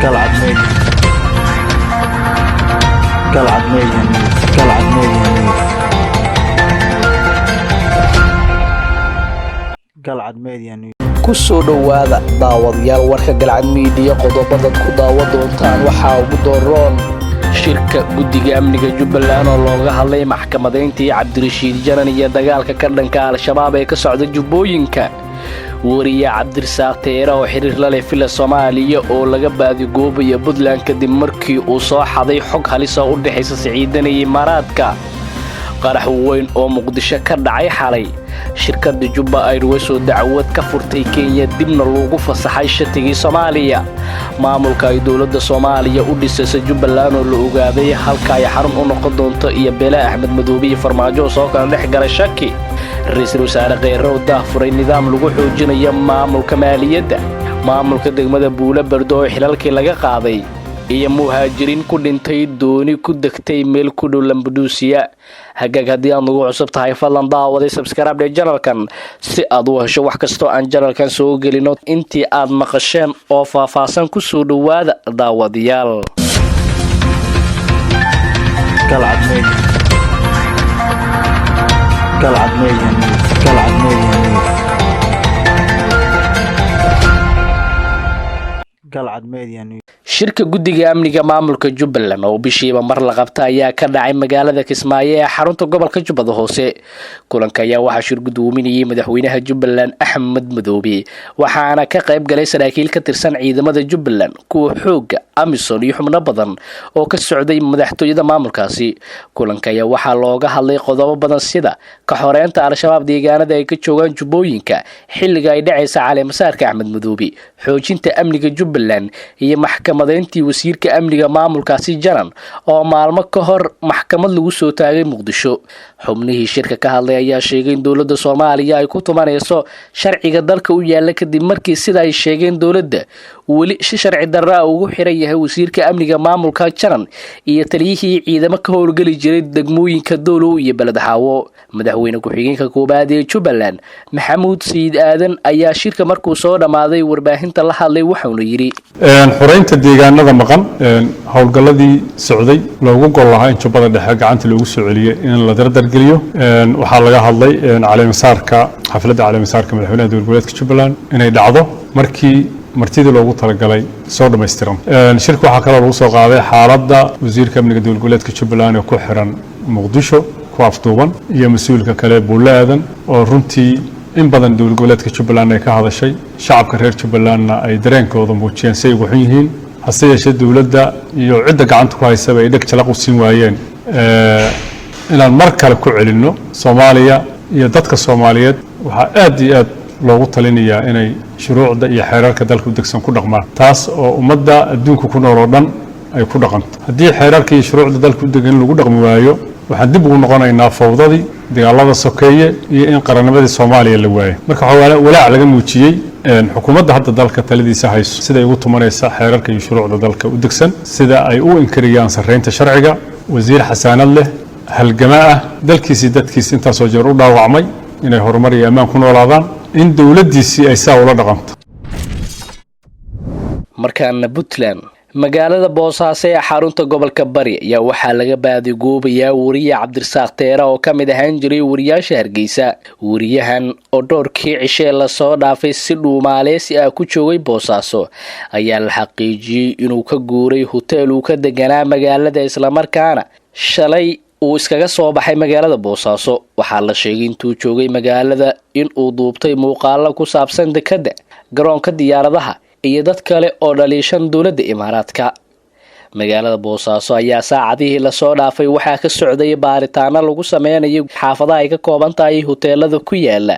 Galcad Media. Galcad Media News. Galcad Media News. Galcad Media News. Ku soo dhowaada, daawadayaal, warka Galcad Miidiya. Qodobadaad ku daawa doontaan waxaa ugu dooroon shirka guddiga amniga Jubbaland oo looga hadlay maxkamadayntii Cabdirashiid Janan iyo dagaalka ka dhanka Al-Shabaab ee ka socda Jubbooyinka. Wariye Cabdirasaaq Teera oo xiriir la leh Villa Soomaaliya oo laga baadigoobayo Puntland kadib markii uu soo xaday xog halis oo u dhexaysa Siciidana iyo Imaaraadka. Qarax weyn oo Muqdisho ka dhacay xalay. Shirkadda Jubba Airways oo dacwad ka furtay Kenya, dibna loogu fasaxay shatigii Soomaaliya. Maamulka ay dowladda Soomaaliya u dhisaysa Jubbaland oo la ogaaday halka ay xarun u noqon doonto, iyo Beele Axmed Madoobe iyo Farmaajo oo soo kala dhex galay shaki. Ra-iisul wasaare Kheyre oo daahfuray nidaam lagu xoojinayo maamulka maaliyadda. Maamulka degmada Buulo Bardo oo xilalkii laga qaaday, iyo muhaajiriin ku dhintay dooni ku degtay meel ku dhow Lambaduusiya. Hagaag, haddii aad nagu cusub tahay, fadlan daawaday subscribe dhe channelkan si aad u hesho wax kastoo aan channelkan soo gelino. Intii aad maqasheen oo faahfaahsan, kusoo dhowaada, daawadayaal. Galcad Media. Galcad Media News. Galcad Media News. Galcad Media News. Shirka guddiga amniga maamulka Jubbaland oo bishiiba mar la qabta ayaa ka dhacay magaalada Kismaayo ee xarunta gobolka Jubbada Hoose. Kulanka ayaa waxaa shir gudoominayay madaxweynaha Jubbaland Axmed Madoobe, waxaana ka qayb galay saraakiil ka tirsan ciidamada Jubbaland, kuwa xooga AMISOM iyo xubno badan oo ka socday madaxtooyada maamulkaasi. Kulanka ayaa waxaa looga hadlay qodobo badan, sida ka xoreynta Al-Shabaab deegaanada ay ka joogaan Jubbooyinka, xilliga ay dhacaysa caleemasaarka Axmed Madoobe, xoojinta amniga Jubbaland iyo maxkamadayntii wasiirka amniga maamulkaasi Janan oo maalmo ka hor maxkamad lagu soo taagay Muqdisho. Xubnihii shirka ka hadlay ayaa sheegay in dowladda Soomaaliya ay ku tumanayso sharciga dalka u yaala, kadib markii, sida ay sheegeen, dowladda weli si sharci darraa ugu xiran yahay wasiirka amniga maamulka Janan iyo taliyihii ciidamo ka howlgeli jiray degmooyinka Doolow iyo Beledxaawo. Madaxweyne ku-xigeenka koobaad ee Jubbaland Maxamuud Sayid Aadan ayaa shirka markuu soo dhammaaday warbaahinta la hadlay, waxauna yidhi: Xoreynta deegaanada maqan, howlgalladii socday loogu gol lahaa in Jubbada Dhexe gacanta loogu soo celiyey in la dardargeliyo. Waxaa laga hadlay caleemasaarka, xafladda caleemasaarka madaxweynaha dowlad goboleedka Jubbaland inay dhacdo markii martidii loogu talagalay soo dhammaystiran. Shirka waxaa kaloo lagu soo qaaday xaaladda wasiirka amniga dowlad goboleedka Jubbaland ee ku xiran Muqdisho ku afduuban iyo mas-uulka kale Buulle Aadan, oo runtii in badan dowlad goboleedka Jubbaland ay ka hadashay, shacabka reer Jubbalandna ay dareenkooda muujiyeen si ay ugu xun yihiin, hase yeeshee dowladda iyo cidda gacanta ku haysaba ay dheg jalaq u siin waayeen. Inaan mar kale ku celinno, Soomaaliya iyo dadka Soomaaliyeed waxaa aad iyo aad loogu talinayaa inay shuruucda iyo xeerarka dalka u degsan ku dhaqmaan, taas oo ummadda adduunka ku nool oo dhan ay ku dhaqanto. Haddii xeerarka iyo shuruucda dalka u degan lagu dhaqmi waayo, waxaan dib ugu noqonaynaa fawdadii, dagaalada sokeeye iyo in qarannimadii Soomaaliya la waayo. Marka waxaa walaac laga muujiyey xukuumadda hadda dalka taladiisa hayso siday ugu tumanaysa xeerarka iyo shuruucda dalka u degsan, sida ay u inkiriyaan sarreynta sharciga. Wasiir xasaanad leh, halgama ah, dalkiisii dadkiisi intaasoo jeer u dhaawacmay inay horumar iyo ammaan ku noolaadaan, in dowladdiisii ay saa ula dhaqanto. Markaana Puntland. Magaalada Boosaaso ee xarunta gobolka Bari ayaa waxaa laga baadigoobayaa wariye Cabdirasaaq Teera oo ka mid ahaan jiray wariyaasha Hargeysa. Wariyahan oo dhowrkii cishee lasoo dhaafay si dhuumaaleysi ah ku joogay Boosaaso ayaa la xaqiijiyey inuu ka guuray hoteel uu ka deganaa magaalada, islamarkaana shalay uu iskaga soo baxay magaalada Boosaaso. Waxaa la sheegay intuu joogay magaalada inuu duubtay muuqaalo ku saabsan dekadda, garoonka diyaaradaha iyo dad kale oo dhaliishan dowladda Imaaraadka. Magaalada Boosaaso ayaa saacadihii lasoo dhaafay waxaa ka socday baaritaano lagu sameynayo xaafadaha ay ka kooban tahay hoteelada ku yaala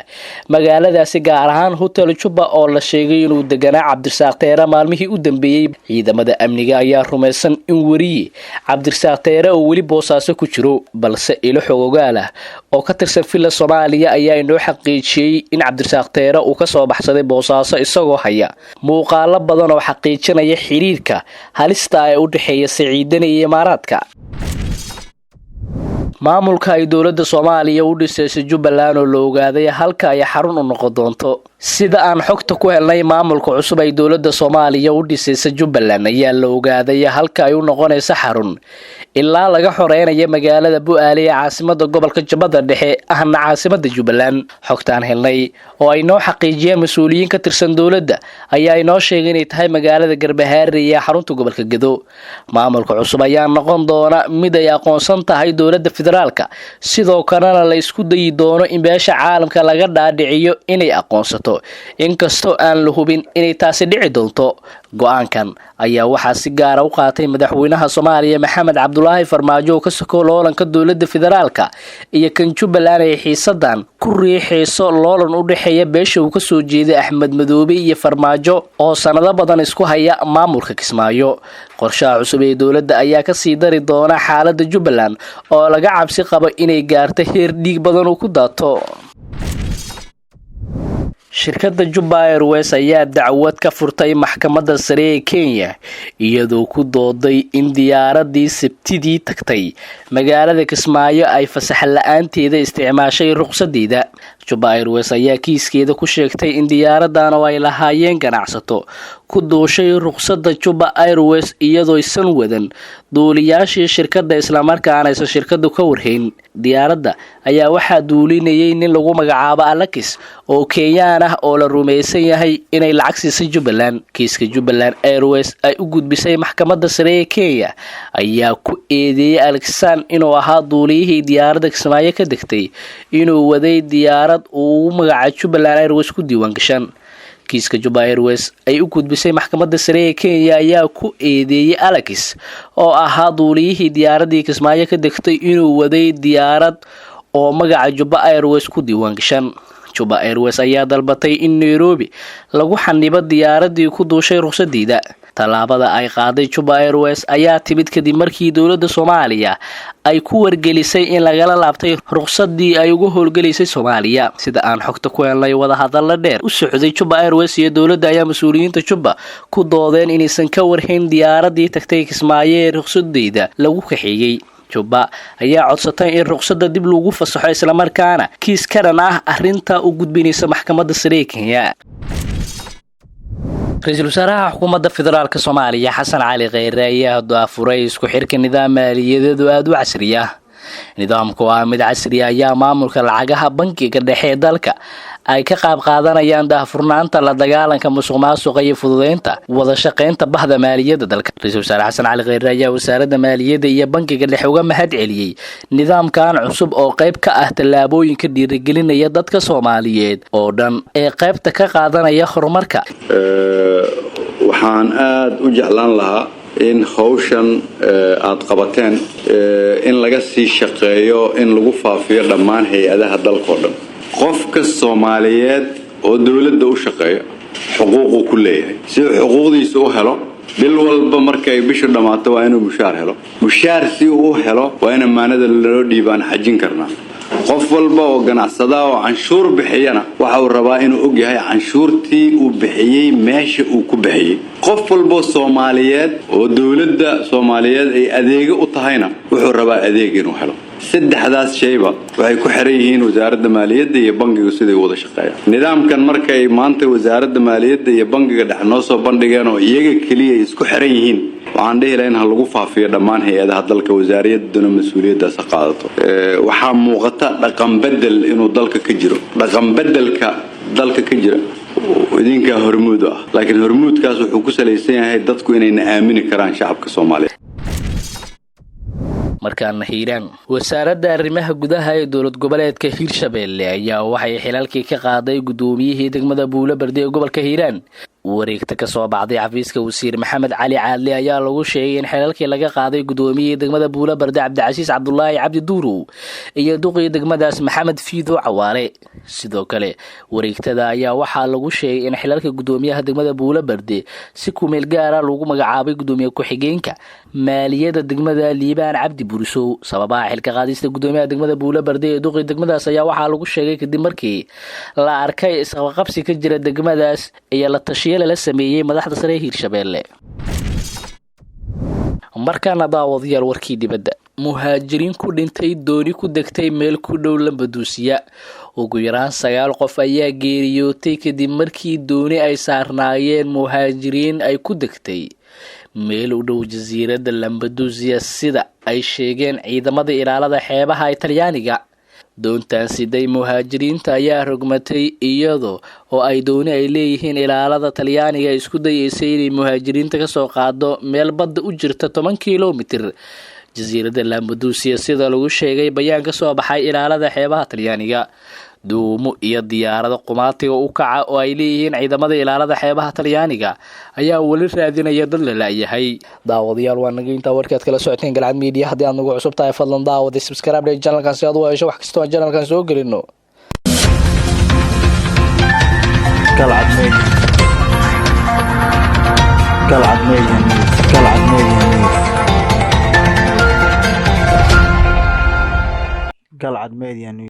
magaaladaasi, gaar ahaan Hotel Jubba oo la sheegay inuu deganaa Cabdirasaaq Teere maalmihii u dambeeyey. Ciidamada amniga ayaa rumaysan in weriye Cabdirasaaq Teere oo weli Boosaaso ku jiro, balse ilo xogogaal ah oo ka tirsan Villa Soomaaliya ayaa inoo xaqiijiyey in Cabdirasaaq Teere uu kasoo baxsaday Boosaaso, isagoo haya muuqaalo badan oo xaqiijinaya xiriirka halista ee u dhexeeya Siciidana iyo Imaaraadka. Maamulka ay dowladda Soomaaliya u dhisaysa Jubbaland oo la ogaaday halka ay xarun u noqon doonto. Sida aan xogta ku helnay, maamulka cusub ay dowladda Soomaaliya u dhisaysa Jubbaland ayaa la ogaaday halka ay u noqonaysa xarun ilaa laga xoreynayo magaalada Bu-aale ee caasimada gobolka Jubbada Dhexe, ahna caasimada Jubbaland. Xogtaan helnay oo ay noo xaqiijiyeen mas-uuliyiin ka tirsan dowladda ayaa inoo sheegay inay tahay magaalada Garbahaare ee xarunta gobolka Gedo. Maamulka cusub ayaa noqon doona mid ay aqoonsan tahay dowladda federaalka, sidoo kalena la isku dayi doono in beesha caalamka laga dhaadhiciyo inay aqoonsato, inkastoo aan la hubin inay taasi dhici doonto. Go-aankan ayaa waxaa si gaara u qaatay madaxweynaha Soomaaliya Maxamed Cabdulaahi Farmaajo, oo ka soko loolanka dowladda federaalka iyo kan Jubbaland ay xiisadan ku riixayso loolan u dhexeeya beesha uu kasoo jeeday Axmed Madoobe iyo Farmaajo oo sanado badan isku haya maamulka Kismaayo. Qorshaha cusub ee dowladda ayaa kasii dari doona xaalada Jubbaland oo laga cabsi qabo inay gaarto heer dhiig badan uu ku daato. Shirkadda Jubba Airways ayaa dacwad ka furtay maxkamadda sare ee Kenya, iyadoo ku dooday in diyaaradii Sabtidii tagtay magaalada Kismaayo ay fasax la-aanteeda isticmaashay ruqsadeeda. Jubba Airways ayaa kiiskeeda ku sheegtay in diyaaradan oo ay lahaayeen ganacsato ku duushay ruqsadda Jubba Airways iyadooysan wadan duuliyaashii shirkadda, islamarkaana aysan shirkadu ka warhayn. Diyaaradda ayaa waxaa duulinayay nin lagu magacaabo Alakis oo Kenyaan ah oo la rumaysan yahay inay lacag siisay Jubbaland. Kiiska Jubbaland Airways ay u gudbisay maxkamadda sare ee Kenya ayaa ku eedeeyey Alexan inuu ahaa duuliyihii diyaaradda Kismaayo ka degtay inuu waday diyaarad uu ugu magaca Jubbaland Airways ku diiwaan gashan. Kiiska Jubba Airways ay u gudbisay maxkamadda sare ee Kenya ayaa ku eedeeyey Alex oo ahaa duuliyihii diyaaraddii Kismaayo ka degtay inuu waday diyaarad oo magaca Jubba Airways ku diiwaan gashan. Jubba Airways ayaa dalbatay in Nairobi lagu xanibo diyaaradii ku duushay ruqsadeeda. Tallaabada ay qaaday Jubba Airways ayaa timid kadib markii dowladda Soomaaliya ay ku wargelisay in lagala laabtay ruqsadii ay uga howlgelaysay Soomaaliya. Sida aan xogta ku helnay, wadahadalla dheer u socday Jubba Airways iyo dowladda ayaa mas-uuliyiinta Jubba ku doodeen inaysan ka warhayn diyaaradii tagtay Kismaayo ee ruqsadeyda lagu kaxeeyey. Jubba ayaa codsatay in ruqsadda dib lagu fasaxo, islamarkaana kiis ka dhan ah arrinta u gudbinaysa maxkamadda sare ee Kenya. Ra-iisul wasaaraha xukuumadda federaalk Soomaaliya Xasan Cali Kheyre ayaa daafuray isku xirka nidaam maaliyadeed oo aada u casri ah. Nidaamka oo ah mid casri ah ayaa maamulka lacagaha bankiga dhexe ee dalka ay ka qaab qaadanayaan daahfurnaanta, la dagaalanka musuq maasuqa iyo fududeynta wada shaqeynta bahda maaliyadda dalka. Ra-iisul wasaare Xasan Cali Kheyre ayaa wasaaradda maaliyadda iyo bankiga dhexe uga mahad celiyey nidaamkan cusub oo qayb ka ah tallaabooyinka dhiirigelinaya dadka Soomaaliyeed oo dhan ee qaybta ka qaadanaya horumarka. Waxaan aada u jeclaan lahaa in hawshan aad qabateen in laga sii shaqeeyo, in lagu faafiyo dhammaan hay-adaha dalkao dhan. Qofka Soomaaliyeed oo dowladda u shaqeeya xuquuquu ku leeyahay. Si uu xuquuqdiisa u helo, bil walba markay bishu dhammaato waa inuu mushaar helo. Mushaar si uu u helo waa in ammaanada loo dhiibaan xajin karnaa. Qof walba oo ganacsadaa oo canshuur bixiyana waxa uu rabaa inuu og yahay canshuurtii uu bixiyey meesha uu ku bixiyey. Qof walboo Soomaaliyeed oo dowladda Soomaaliyeed ay adeego u tahayna wuxuu rabaa adeeg inuu helo. Saddexdaas shayba waxay ku xiran yihiin wasaaradda maaliyadda iyo bangigu siday u wada shaqeeyaan. Nidaamkan markay maanta wasaaradda maaliyadda iyo bangiga dhexe noo soo bandhigeen oo iyaga keliya ay isku xiran yihiin, waxaan dhihi lahaa in ha lagu faafiyo dhammaan hay-adaha dalka, wasaaradduna mas-uuliyaddaas ha qaadato. Waxaa muuqata dhaqan bedel inuu dalka ka jiro. Dhaqan bedelka dalka ka jira idinkaa hormuud u ah, laakiin hormuudkaas wuxuu ku salaysan yahay dadku inayna aamini karaan, shacabka Soomaaliyeed. Markaana Hiiraan. Wasaaradda arrimaha gudaha ee dowlad goboleedka Hiirshabeelle ayaa waxay xilalkii ka qaaday guddoomiyihii degmada Buulo Bardi ee gobolka Hiiraan. Wareegta ka soo baxday xafiiska wasiir Maxamed Cali Caadle ayaa lagu sheegay in xilalkii laga qaaday guddoomiyihii degmada Buulo Bardi Cabdicasiis Cabdulaahi Cabdi Duurow iyo duqii degmadaas Maxamed Fiido Cawaale. Sidoo kale wareegtada ayaa waxaa lagu sheegay in xilalka guddoomiyaha degmada Buulo Barde si kumeel gaara lagu magacaabay guddoomiye ku-xigeenka maaliyadda degmada Liibaan Cabdi Burisow. Sababaha xilka qaadista guddoomiyaha degmada Buulo Barde ee duqii degmadaas ayaa waxaa lagu sheegay kadib markii la arkay isqabqabsi ka jira degmadaas iyo la tashiyo lala sameeyey madaxda sare ee Hiirshabeelle. Markaana daawadayaal, warkii dibadda. Muhaajiriin ku dhintay dooni ku degtay meel ku dhow Lambaduusiya. Ugu yaraan 9 qof ayaa geeriyootay kadib markii dooni ay saarnaayeen muhaajiriin ay ku degtay meel u dhow jasiiradda Lambaduusiya, sida ay sheegeen ciidamada ilaalada xeebaha Talyaaniga. Doontan siday muhaajiriinta ayaa rogmatay iyadoo oo ay dooni ay leeyihiin ilaalada Talyaaniga isku dayeysay inay muhaajiriinta kasoo qaado meel badda u jirta 10 kilomitir jasiiradda Lambaduusiya, sida lagu sheegay bayaan kasoo baxay ilaalada xeebaha Talyaaniga. Duumo iyo diyaarado qumaatiga u kaca oo ay leeyihiin ciidamada ilaalada xeebaha Talyaaniga ayaa weli raadinaya dad la la'yahay. Daawadayaal, waa naga intaa warkaad kala socoteen Galcad Media. Haddii aad nagu cusub tahay, fadlan daawada subscribe dheh channelkan si aad u hesho wax kastoo aan channelkan soo gelino. Galcad Media. Galcad Media News. Galcad Media News. Galcad Media News.